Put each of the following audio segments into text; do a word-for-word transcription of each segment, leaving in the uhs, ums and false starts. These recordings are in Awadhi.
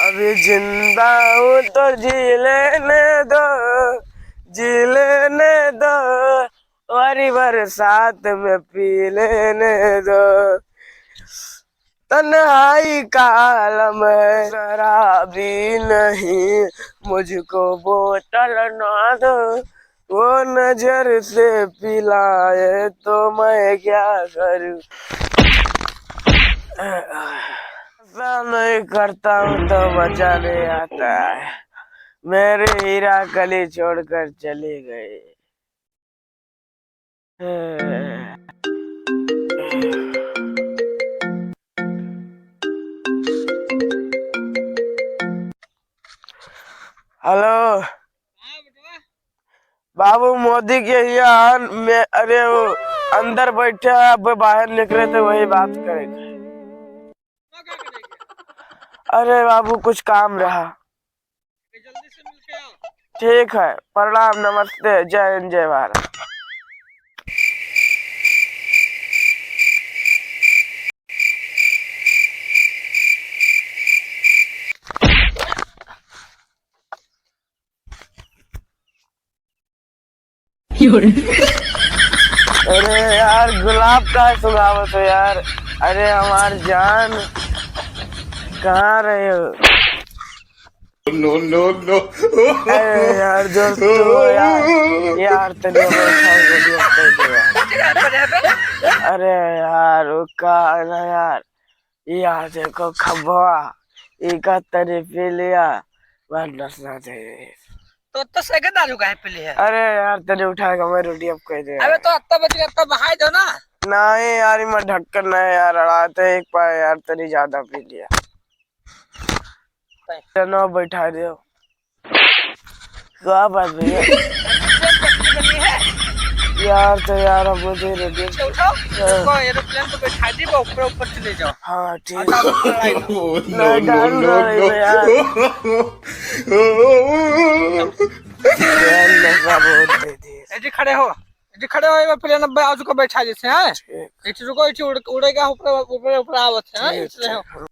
अभी जिंदा हूँ तो जी लेने दो, जी लेने दो, और बरसात में पी लेने दो। तन्हाई का आलम है, शराबी नहीं, मुझको बोतल ना दो। वो नजर से पिलाए तो मैं क्या करूं? ऐसा नहीं करता हूँ तो मजा नहीं आता है। मेरे हीरा कली छोड़कर चली गई। हेलो। हाँ बेटवा। बाबू, मोदी के यहाँ में, अरे वो अंदर बैठे हैं, अब बाहर निकले तो वही बात करेंगे। का करे के? अरे बाबू, कुछ काम रहा। जल्दी से मिल के आओ। ठीक है, प्रणाम, नमस्ते, जय हिंद, जय भारत। अरे यार, गुलाब का सुंघावत हो यार। अरे हमार जान, कहाँ रहे हो? No, no, no। अरे यार, दोस्तों, यार, यार, तनी हमरे साथ video कर दे यार। अरे यार, वो का है ना यार, यार, देखो खब्बा, इका तनी पी लिया, बस नशा चाहिए। तो, तो सगे दारू काहे पी लिया? अरे यार, तनी उठा के हमें रोटी अब कह दे। अबे तो अत्ता बच गया, अत्ता बहाई दो ना। नहीं यार, इमा ढक्कन नहीं यार, अड़ाते एक पाए यार, तनी ज्यादा पी लिया। चलो, बैठा दो। का बात भैया? यार, तो यार, अब मुझे रेडियो अच्छा, उठाओ। हाँ। देखो, एरोप्लेन को बैठा दी, वो ऊपर, ऊपर चले जाओ। हाँ, ठीक। और दारू उड़ा रही हो। नहीं, दारू उड़ा रही हो यार। यार, नशा बहुत दे दिए। ए जी, खड़े हो। ए जी, खड़े हो, एरोप्लेन अब आज को बैठा जैसे, हैं? ठीक। ए जी, रुको, ए जी, उड़-, उड़ेगा, ऊपर, ऊपर, ऊपर आवत है, हैं? ठीक, इसलिए ठीक। हो।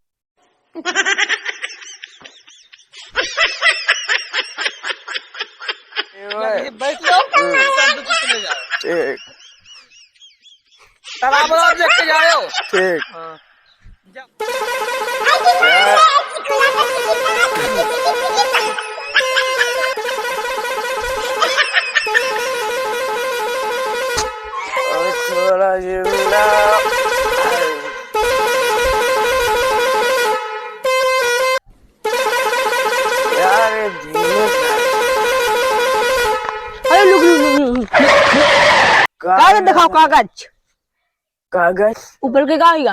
ये बैठ जाओ, हम्म। सब दुख चले जाओ। ठीक। तालाब वालाब देख के जाओ। ठीक। हाँ। जा। और थोड़ा जिंदा। यार, ये जीने का अरे, रुक, रुक, रुक, रुक। का कागज दिखाओ, कागज। कागज? ऊपर के का होइगा?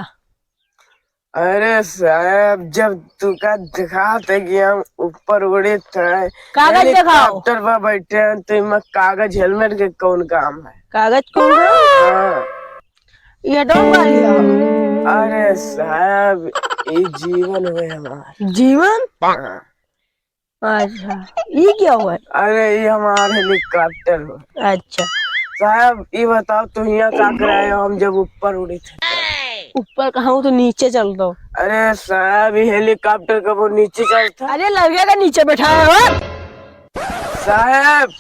अरे साहब, जब तुका दिखात है कि हम ऊपर उड़ित है, कागज दिखाओ। हेलीकॉप्टर पर बैठे हैं, तो इमा कागज हेलमेट के कौन काम है? कागज कौन है? हाँ। ये डोंग वाली है। अरे साहब, ये जीवन हुए हमार। जीवन? हाँ। अच्छा, ई क्या हुआ? अरे, ई हमार हेलीकॉप्टर हो। अच्छा। साहब, ई बताओ, तू हियाँ का करे आए हो? हम जब ऊपर उड़ी थे। ऊपर कहाँ, वो तो नीचे चल दो। अरे साहब, ई हेलीकॉप्टर कबो नीचे चलता? अरे, लड़के का नीचे बैठा है वो। साहब,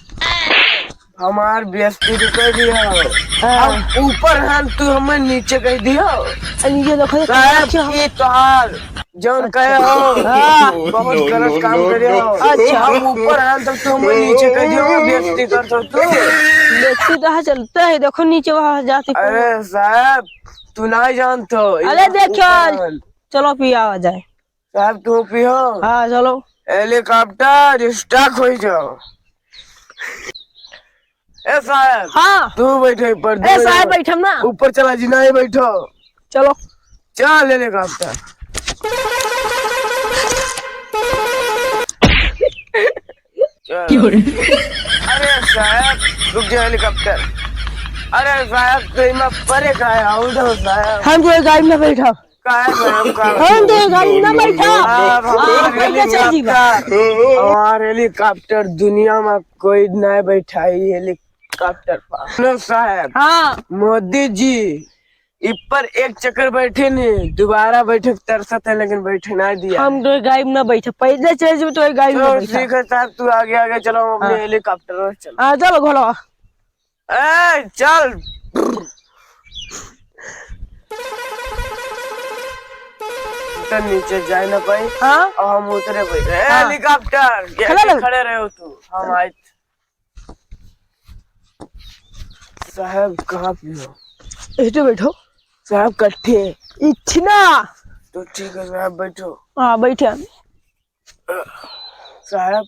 हमार बेइज्जती तो कर दिया हो। हाँ। हम ऊपर हन, तू हमें नीचे कह दिया हो। अरे ये देखो, ये साहब, कागज हो। ये तोहार जौन कहे हो, हाँ। बहुत गलत काम करे हो। अच्छा। हम ऊपर हन, तब तू हमें नीचे कह दिया हो, बेइज्जती कर दो तू। बेइज्जती तो है, चलता है, देखो नीचे वहाँ जाते को। अरे साहब, तू नहीं जानते हो, अरे ये देखो, ऊपर हन। चलो पिया आ जाए। साहब, तू पियो। हाँ, चलो। हेलीकॉप्टर स्टक हो जाओ। ए साहब, हाँ। तू बैठे ऊपर, ए तू साहब, बैठो। बैठम ना। ऊपर चला जी, नहीं बैठो। चलो। चल हेलीकॉप्टर। चल। क्यों रे? अरे साहब, रुक जा हेलीकॉप्टर। अरे साहब, तो इमा परे का है? आओ ना साहब। हम जो गाड़ी में बैठा। काहे भाई, हम का हम तो गाड़ी ना बैठा। आप हमार आप कैसे चल जीवा? हेलीकॉप्टर, हमार हेलीकॉप्टर दुनिया में कोई ना बैठा है हेलीकॉप्टर पर। सुनो साहब, हाँ। मोदी जी, इस पर एक चक्कर बैठे नहीं, दोबारा बैठे के तरसत है, लेकिन बैठे ना दिया। हम तो गाड़ी में ना बैठे, पैदल चल जाओ तो गाड़ी में चलो, बैठा। ठीक है साहब, तू आगे आगे चलो, हम अपने हाँ। हेलीकॉप्टर में चलो। हाँ, चलो घोड़वा। ए, चल। तो नीचे जाए ना पाई। हाँ। और हम उतरे बैठे। ए, हाँ। हेलीकॉप्टर, ये चलो, चलो। खड़े रहो तू, हम आए। साहब, कहाँ पे हो? एहटे बैठो। साहब, कट्ठे? इठिना। तो ठीक है साहब, बैठो। हाँ, बैठे हम। साहब,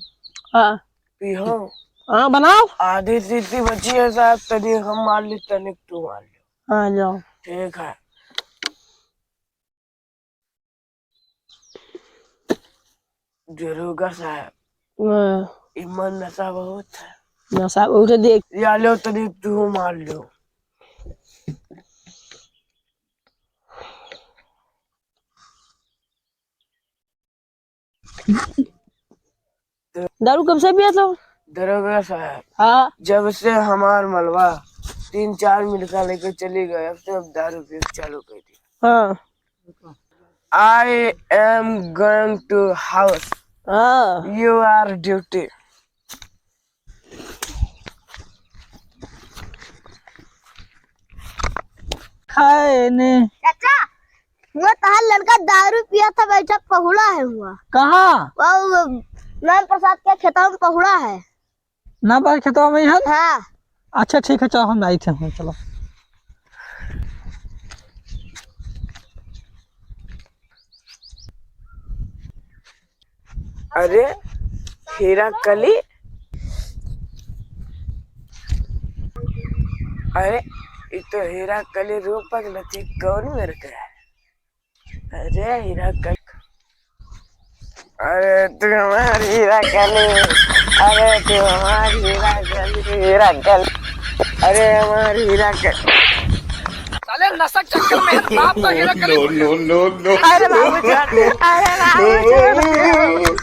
हाँ। पीहो। हाँ, बनाओ। आधी सीटी बची है साहब, तनी हम मार ली, तनी तू मार लो। हाँ, जाओ। ठीक है। दरोगा साहब, हाँ। इमन नशा बहुत है। नशा बहुत है, देख। या लो, तनी तू मार लो। दारू कब से पिया तो? दरोगा साहब, हाँ। जब से हमार मलवा तीन चार मिलका लेके चली गए, अब से अब दारू पीना चालू कर दी। हाँ। I am going to house। हाँ। You are duty। खाए ने। चाचा, वो तहार लड़का दारू पिया था, बैठा पहुड़ा है हुआ। कहाँ? वो, वो राम प्रसाद के खेतवा में पहुड़ा है। ना भाई, खेतवा में ही है? हाँ। अच्छा, ठीक है, चलो, हम आई थे, हम चलो। अरे, हीरा कली। अरे, ये तो हीरा कली रूपक नथी, कौन मेरे के है? अरे हीरा कल, अरे तू हमार हीरा कली, अरे तू हमार हीरा कली, हीरा कली, अरे हमार हीरा कली। साले नशा चक्कर में है, बाप का हीरा कली। No, no, no, no। अरे बाबू छोड़, अरे बाबू छोड़।